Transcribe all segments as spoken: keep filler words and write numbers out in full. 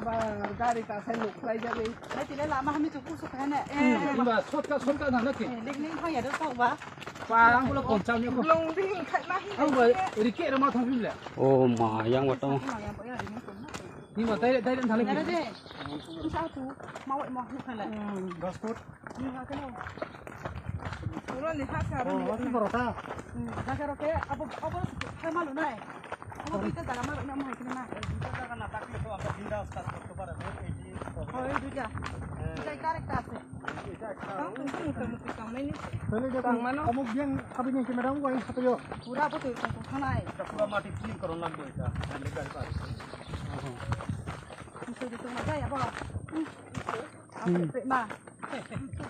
Aba gari ta sai nuk khlai jagwi. Hai tile lama hami tu kusu khane. Eh, ba sotka sotka na naki. Eh, lik ning thang ya do thang ba. Pa ang bula koncham ni ko. Long ding khai ma hi. Ang ba rike ro ma thang bile. Oh ma, yang ba tong. Ma yang ba ya ri ni ko. Ni ma dai dai thang le. Nara de. Sa tu. Ma wai ma hu khala. Dos foot. Ni ha kano. Oro ni ha sa ro. Oh, ni boro ta. Hmm, da karo ke abo abo khai ma lu nai. Abo duita jaga ma ro na ma hai kini ma. Duita jaga na takle to amra bindas kaj korte pare. Oi, duita. Duita direct ta ase. Tang tang tang tang tang tang nai ni. Tang mano. Amo biang abi ni camera wai sato yo. Pura abo tu tang tang thanai. Pura mati clean koron lagbo eta. Ani gari par. Musuh di tengah saya, Bang. Aku terima. Musuh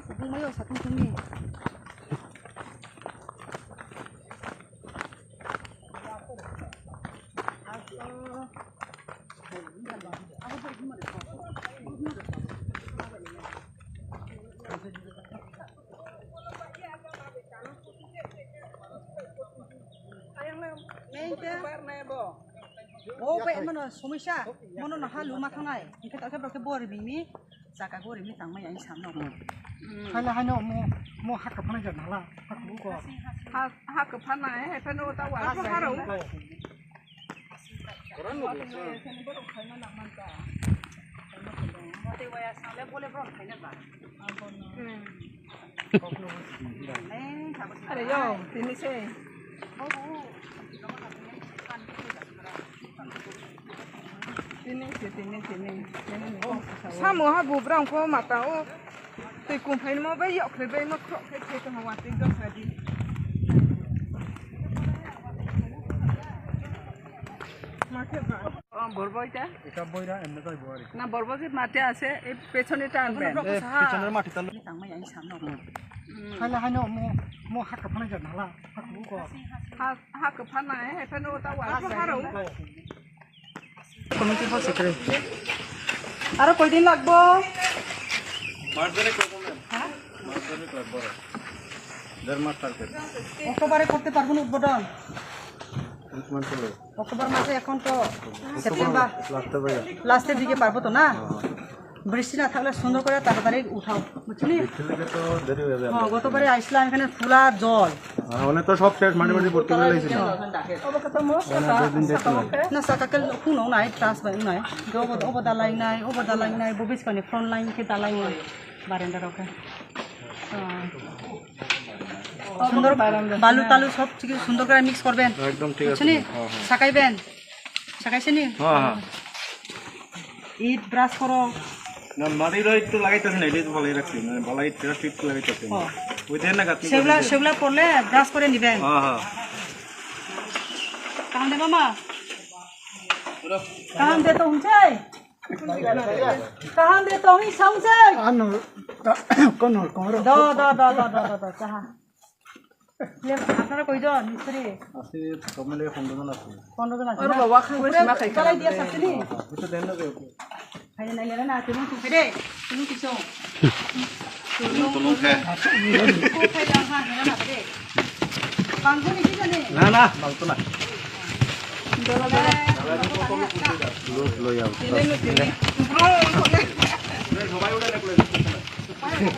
di tengah, satu sini. Main ke. O bai mano somisa, mano no halu ma thangnai. Hingke ta khe borok khe bor bini, saka gori mi tangmai ang samno. Hala hano mo, mo hak phana jar nala, hak bu ko. Ha, hak phana, he phano ta wa haro. Are yo, tini se. Tini se, tini, tini, tini. Samo ha bubrang ko mata o. Tei kumphai mo bai yok khe bai mo khrok khe khe tong wa tei dos na di. Ma khe ba. O borbo ita? Ita boira emne tai boari. Na borbo ke mate ase, e pechone ta anbe. Eh, pichoner mati talo. Tangmai ang samno. Haila haino mo, mo hak phana jar nala, hak bu ko. Ha, hak phana, he phano ta wa haro. Committee house secretary. Aro koi din lagbo? March-e koi din? Ha? March-e koi boro. Der mas target. October-e korte parbo na udbodon? October মাসে, এখন তো September. Last-e bhaiya. Last-er দিকে পারবো তো না? হ্যাঁ। বৃষ্টি না থাকলে সুন্দর করে তাড়াতাড়ি উঠাও, বুঝলি? বৃষ্টি লেগে তো দেরি হয়ে যাবে। হ্যাঁ, গতবারে আইছিলাম, এখানে ফুলা জল। হ্যাঁ, মানে তো সব শেষ, মাটি মাটি ভর্তি করে লাইছিল। না, সাকাকে কোনো নাই, ট্রাস নাই। Obo, obo dalai nai, obo dalai nai, bo biskani front line ke dalai nai, barenda rok ke. সুন্দর বালু টালু সব কিছু সুন্দর করে মিক্স করবেন। একদম ঠিক আছে। বুঝছেন? হ্যাঁ, হ্যাঁ। সাকাইবেন। সাকাইছেনি? হ্যাঁ, হ্যাঁ। ইট ব্রাশ করো। না, মাটির ওই একটু লাগাইতেছে না, এটা তো ভালোই রাখছি, মানে, ভালো ইট, ফ্রেশ ইট লাগাইতেছে। ও। ওই দেখেন না, গাছ সেগুলা, সেগুলা পড়লে ব্রাশ করে নিবেন। হ্যাঁ, হ্যাঁ। কাহান দে মামা? কাহান দে তো হুনছে? কাহান দে তো হুনছে? আনো, কোন, কোন? দ, দ, দ, চাহা। লে, আপনারা কয়জন মিস্ত্রি? আছে, সব মিলে পনেরো জন আছে। পনেরো জন আছে ওর না? বাবা খান উপরে বেশি মাখাই জ্বালাই খায়। দিয়া আছে নি? হ্যাঁ, হ্যাঁ, ওটা দেন না কেউ। খাই না, এরা না, তুমি তো খেয়ে, তুমি কিছু। Tulung, tulung khe. Ko khai dang ha, hera na de. Bangkuni ki jani? Na, na, bangkuna. Dole, dole. Lo, lo ya. Tini, tini. Bro, bro.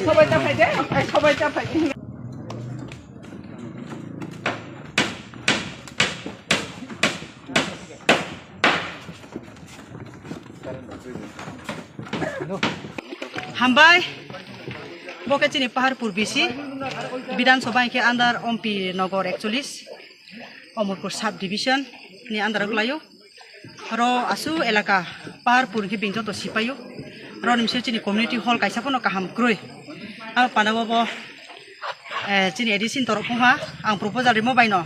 সবাই চা খাই দে, সবাই চা খাই দে। Hambai, bo khe chini Paharpur B C, Bidhan Sabha hinkhe under Ompi Nagar ekchollish, Omorpur sub division ni under o kwlaio. Oro asu elaka Paharpur hinkhe bini joto sipaio. Oro ni bisingo chini community hall kaisa phano kaham kwrwi. Ang panabo bo, eh, chini A D C ni torop phungha, ang proposal rimo baino.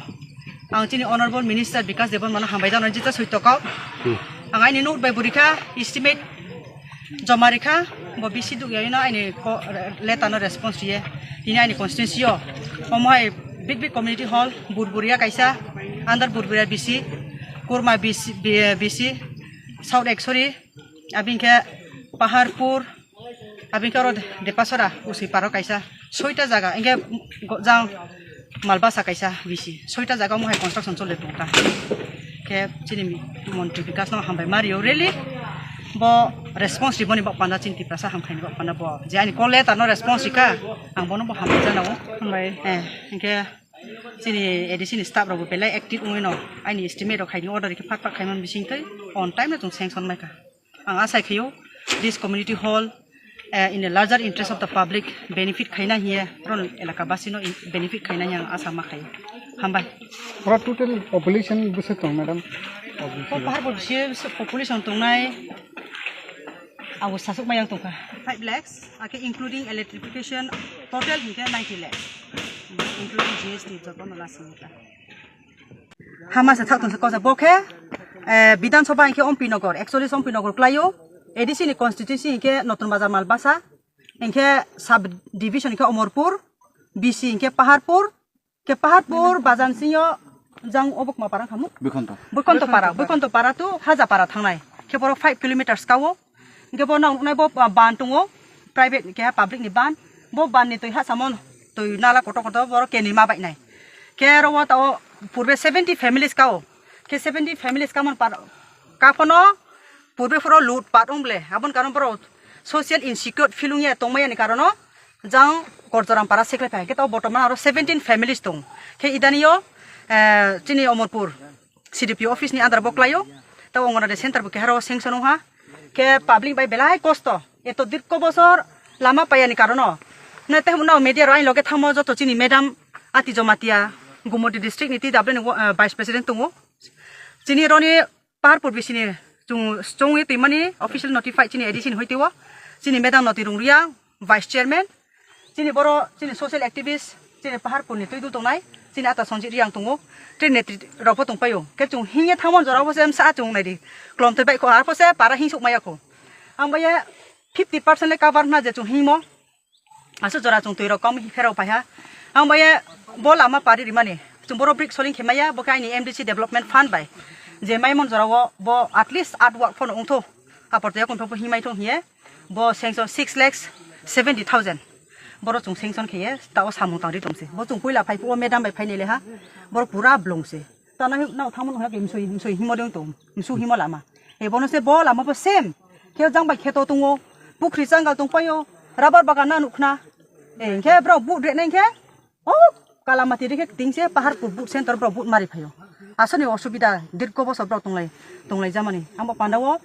Ang chini Honorable Minister Bikash Debbarmano hambai jano jeta soito kok. Hmm. Ang aini note bai burikha, estimate joma rikha, bo B C duk yaino aini ko-, letter no response riye. Tini aini constituency o. Omo hai big big community hall, Burburia kaisa, under Burburia B C, Kurma B C, B-, B C, South Ekshori, abini khe Paharpur, abini khe oro Depasora, Usui paro kaisa, soita jaga, hinkhe go-, jang Malbasa kaisa B C, soita jaga omo hai construction choli tongkha. Khe chini montri Bikash no hambai ma rio really, bo response riboni bok panda chini Tiprasa hamkhaini bok panda bo, je ani call letter no response rikha, ang bono bo hambai jana o. Hambai. Eh, hinkhe chini A D C ni staff rok bo belai active wngwi no, aini estimate rok khaini order rikhe phak phak khaimani bisingtwi on time no chwng sanction maikha. Ang asai khaio, this community hall, eh, in the larger interest of the public benefit khaina hiye, ron elaka basi no in-, benefit khaina hiye ang asa ma khaio. Hambai. Oro total population bwswk tong, madam? O Paharpur bisi population tongnai, abo sasuk mayang tongkha. Five lakhs, ake including electrification, total hinkhe ninety lakhs, including G S T joto no lasing kha. Hama se thak tongsa kosa bo khe, eh, Bidhan Sabha hinkhe Ompi Nagar, ekchollish Ompi Nagar kwlaio, A D C ni constituency hinkhe Notun Bazar Malbasa, hinkhe sub division hinkhe Omorpur, B C hinkhe Paharpur, khe Paharpur bazar singyo jang obok ma parang khamu? Buikhonto. Buikhonto para, Buikhonto para to Haja para thangnai, khe borok five kilometers kao. Hinkhe bo nang nuknai bo, ah, ban tongo, private keha public ni ban. Bo ban ni twi ha samon twi nala kotor kotor borok kenwi ma bainai. Khe oro o tao purbe seventy families kao. Khe seventy families kamon par-, kaphano purbe phoro lut pat wng ble. Aboni karon borok social insecure feel wngya tongmaya ni karono jang Korjoram para seklai phai. Khe tao bortoman aro seventeen families tong. Khe idani o, eh, chini Omorpur C D P office ni under bo kwlaio. Tei Anganwadi center bo keha ro sanction wngha. Khe public bai belai kosto. Eto dirko bosor lama payani karono. Na tei hwnwi media rok ani loge thangmo joto chini madam Ati Jomatia, Gumoti district ni T W ni, eh, vice president tongo. Chini roni Paharpur B C ni chwng, chwngwi twimani official notify chini A D C ni hoiteo. Chini madam Noti Rungria, vice chairman, chini boro, chini social activist, chini Paharpur ni twidul tongnai, chini ata Sanjit Riang tongo, tei netri rok bo tongpaio. Khe chwng hingye thangmani jora bo se msa chwng naidi. Klom tei baikho arpho se para hingsuk maya kho. Ang bai ye fifty percent le cover hwnna je chwng hingmo. Aswk jora chwng twi rok kom pherok paiha. Ang bai ye bo lama pari rimani. Chwng boro brick soling khe maya, bo khe aini M D C development fund bai. Je maimon jora o bo at least art work phano wngtho. Apor tei yakung pho hingmai thung hiye. Bo sanction six lakhs seventy thousand. Boro chwng sanction kheye, ta o samung tangri tongse. Bo chwng puila phai phuo madam bai phainai leha. Boro pura blong se. Ta nang nang thamon hok msoi, msoi himo dong tong. Msu himo lama. E bono se bo lama bo same. Khe jang bai kheto tongo. Pukhri changal tong paio. Rubber bagan na nukna. E khe bro bu dre nang khe. O Kalamati rikhe tingse Paharpur but center borok but mari phaio. Aswkni osubida dirko bosor borok tonglai, tonglai jamani. Amo pandao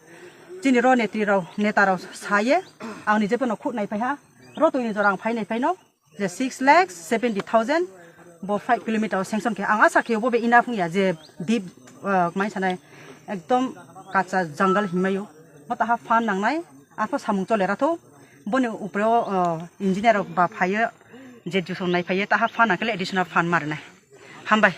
chini ro netri rok, neta rok saye, ang nije phano khut nai phaiha. Ro twi ni jora ang phai nai phaino je six lakh seventy thousand bo five kilometer o sanction khe. Ang asa khe bo be enough wngya je deep, ah, mai sanai ekdom kacha jungle hinmaio. Bo taha fan nangnai, arpho samung chole ratho. Boni upre o, ah, engineer rok ba phaio. Je jusong nai phaiye, taha fund angkhe additional fund ma rwnai. Hambai.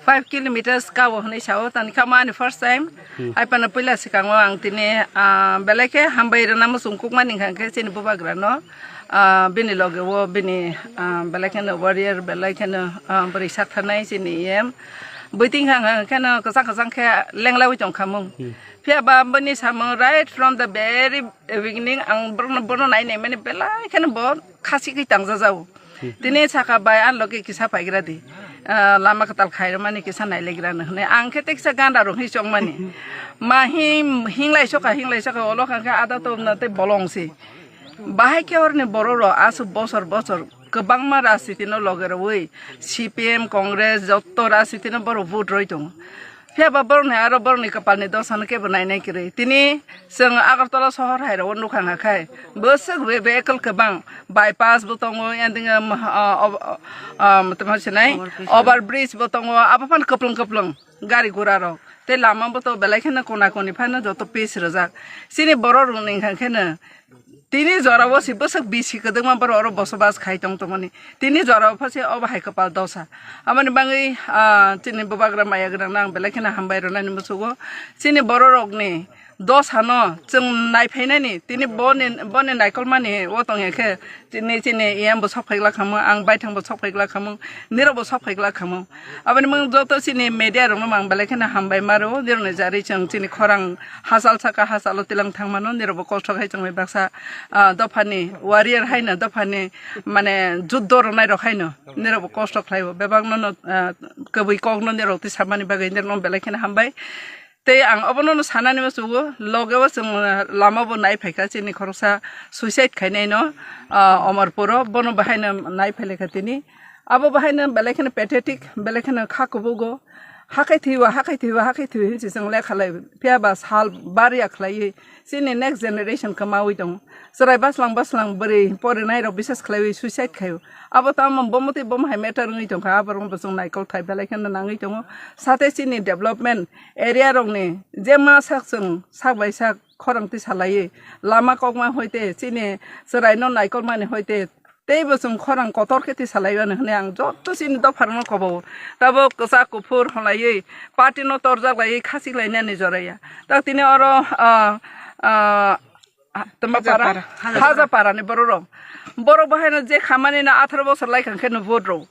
Five kilometers kao hwnwi sao, tani kha mani first time. Hmm. Hai phano puila swkango ang tini, ah, belai khe hambai rwna muchung kukmani hwnkha khe chini bubagrano, ah, bini loge o bini, ah, belai kheno warrior, belai kheno, ah, bwrwi sak tharnai chini E M. Buiting hang hang kheno kwchang kwchang khe lenglaui tongkha mung. Hmm. Phiya ba bini samung right from the very beginning ang bono, bono nai nai mani belai kheno bo khasi khe tangja jao. Hmm. Tini saka bai ang loge kisa paigra di. Ah, lama kwtal khairokmani kisa nailegrano hwnwi. Ang khe teksa ganda rok hinwi chongmani. Ma him-, hinglai soka, hinglai soka, olo kha khe ada to na tei bolong se. Bahai khe orni borok rok aswk bosor bosor kwbangma rajniti no loge rwui C P M, Congress jotto rajniti no borok vote roi tongo. Phiya ba borokni aro borokni kwpalni dosano kebo nainai kwrwi. Tini chwng Agartala sohor hai rogo nukha kha khai bwswk ve-, vehicle kwbang, bypass bo tongo, ending, um, uh, ob-, um, tamo sinai, overbridge bo tongo, abo phano kwplwng kwplwng gari gura rok. Tei lama bo to belai kheno kona koni phano joto pitch rwjak. Chini borok rok ni wngkha kheno tini jora o se bwswk bisi kwdwkma borok oro bosobas khai tong tongmani. Tini jora o pha se obo hai kwpal dosa. Aboni bagwi, ah, chini bubagra maya gwnang no ang belai kheno hambai rwnani muchugo. Chini borok rokni dosa no chwng nai phainani, tini boni, boni naikolmani o tongya khe chini, chini E M bo sok phai glak khamung, ang baithang bo sok phai glak khamung, nirok bo sok phai glak khamung. Aboni mung joto chini media rokno mang belai kheno hambai maro, nirokni jari chwng chini khorang hachal saka hachalo tilang thangmano, nirokbo kosto khai chwngni baksa, ah, dophani warrior haino, dophani mane juddo rwnai rok haino, nirokbo kosto khlaibo. Bebakno no, ah, kwbwi kokno nirok tisamani bagwi nirokno belai kheno hambai. Tei ang obono no sanani muchungo, loge o chwng, ah, lama bo nai phaikha chini khoroksa suicide khainai no, ah, Omorpuro, bono bahaino nai phailaikha tini. Abo bahaino belai kheno pathetic, belai kheno kha kubugo. Hakai thwiwa, hakai thwiwa, hakai thwiwi hinwi se chwng lekha lai phiya ba sal barya khlaiwi chini next generation kwmawi tongo. Chwrai baslang baslang bwrwi porinai rok bises khlaiwi suicide khaio. Abo tamo bomo tei bomo hai matter wngwi tongkha, abo rokno bo chwng naikol thai belai kheno nangwi tongo. Sate chini development area rokni je ma sak chwng sak bai sak khorang twi salaiwi lama kokma hoite chini chwraino naikolmani hoite teibo chwng khorang kotor khe twi salaiwano hwnwi ang joto chini dopharokno kobo. Tabuk kwchak kuphur hwnlaiwi party no torjak laiwi khachik lainani joraya. Tak tini oro, ah, ah, tongma para, Hajapara. Hajapara ni borok rok. Borok bahaino je khamani no atharo bosor laikha khe no vote rw.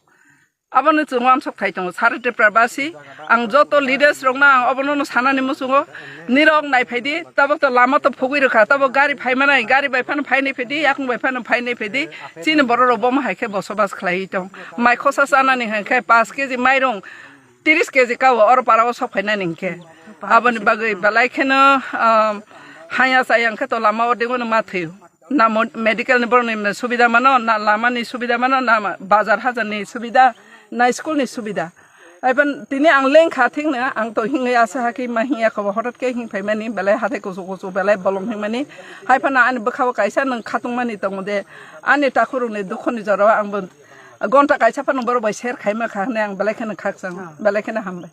Abono chwng uansuk thai tongo, Sari Tripura basi. Ang joto leaders rokno ang obono no sanani muchungo, nirok nai phaidi, tabuk to lama to phugwi rwkha, tabuk gari phai manai, gari bai phano phainai phaidi, yakung bai phano phainai phaidi, chini borok rok bomo hai khe bosobas khlaiwi tong. Mai khosa chanani hai khe paanch K G mairung, tris K G kao oro para o sok phainani hinkhe. Aboni bagwi belai kheno, um, haya chaya hinkhe to lama o dengwano ma thwio. Na mo-, medical ni borok ni subida mano, na lama ni subida mano, na ma-, bazar hajar ni subida, na school ni subida. Haiphano tini ang lengkha thikno, ang to hingwi asa hakhe ma hingya khobo, hotot khe hing phaimani, belai hathai kuchuk kuchuk, belai bolong hingmani. Haiphano ani bwkhao kaisa nwng khatungmani tongo de, ani takhurokni dukhoni jorao ang bo gonta kaisa phano borok bai share khaima kha hwnwi ang belai kheno khakchang, belai kheno hambai.